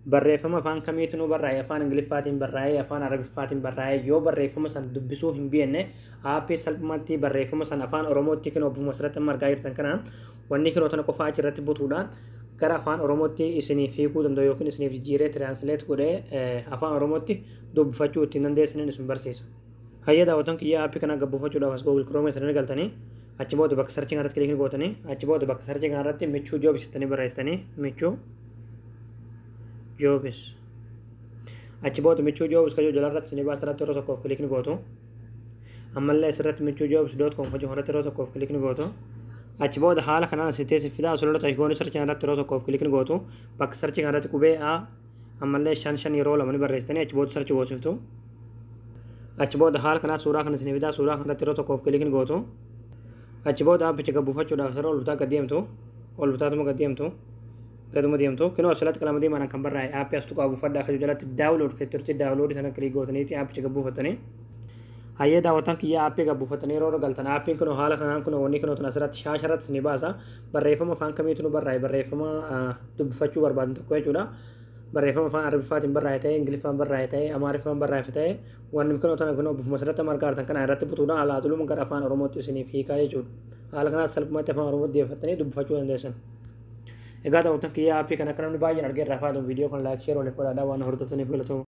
Barreeffama afaan kamiitu nu barraa'e, afaan Ingiliffaatiin barraa'e, afaan Arabiffaatiin barraa'e, yoo barreeffama san dubbisuu hin beekne, aappii salphumatti barreeffama san afaan Oromootti kinoo bifuma asirratti amma argaa jirtan kanaan wanni kinoo tana qofaa achirratti butuudhaan gara afaan Oromootti isiniif hiikuu danda'u yookiin isiniif jijjiiree translate godhee afaan Oromootti dubbifachuu ittiin dandeessaniin isin barsiisa. Hayya daawwattoon kiyyaa, aappii kana gabbuufachuudhaaf as Google Chrome isaanii galtanii, achi booda bakka searchii kanarratti clickii gootanii, achi booda bakka searchii kanarratti Michuu Jobs jettanii barreessitanii, Michuu Jobs. Achi booda Michuu Jobs kajoo jalarratti isinii baasa, irratti yeroo tokkoof clickii gootu. Ammallee asirratti michuujobs.com kajoo irratti yeroo tokkoof clickii gootu. Achi booda haala kanaan asitti fidaa sululata ikoonii searchii kanarratti yeroo tokkoof clickii gootu. Bakka searchii kanarratti qubee A ammallee 5 5 yeroo lama ni barreessitanii, achi booda searchii goosiftu. Achi booda haala kanaa suuraa kana isinii fidaa, suuraa kanarratti yeroo tokkoof clickii gootu. Achi booda aappicha gabbuufachuudhaaf yeroo ol bitaa gad deemtu, ol bitaatuma gad deemtu, gaduma deemtu, kinoo asirratti qalama diimaadhaan kan barraa'e aappii as tuqaa buufadhaa kan jalatti download kan turte, download sana click gootaniiti aappicha gabbuufatanii. Hayyee daawwattan kiyyaa, aappii gabbuufatanii yeroo galtan, aappiin kun haala kanaan kun wanni kun asirratti shaasha irratti ni baasa. Barreeffama afaan kamiitu nu barraa'e, barreeffama dubbifachuu barbaadan tokko jechuudha. Barreeffama afaan Arabiffaatiin barraa'e ta'e, Ingiliffaan barraa'e ta'e, Amaariffaan barraa'e ta'e, wanni kun tana kun bifuma asirratti amma argaa kana irratti butuudhaan alaa tuluma gara afaan Oromootti isiniif hiikaa jechuudha. Haala kanaan salphumatti afaan Oromootti deeffattanii dubbifachuu dandeessan. Egaa daawwattan kiyyaa, aappii kana akka namni baay'een argee irraa fayyadamu viidiyoo kana like, share waliif godhaadhaa. Waan hordoftaniif galatooma.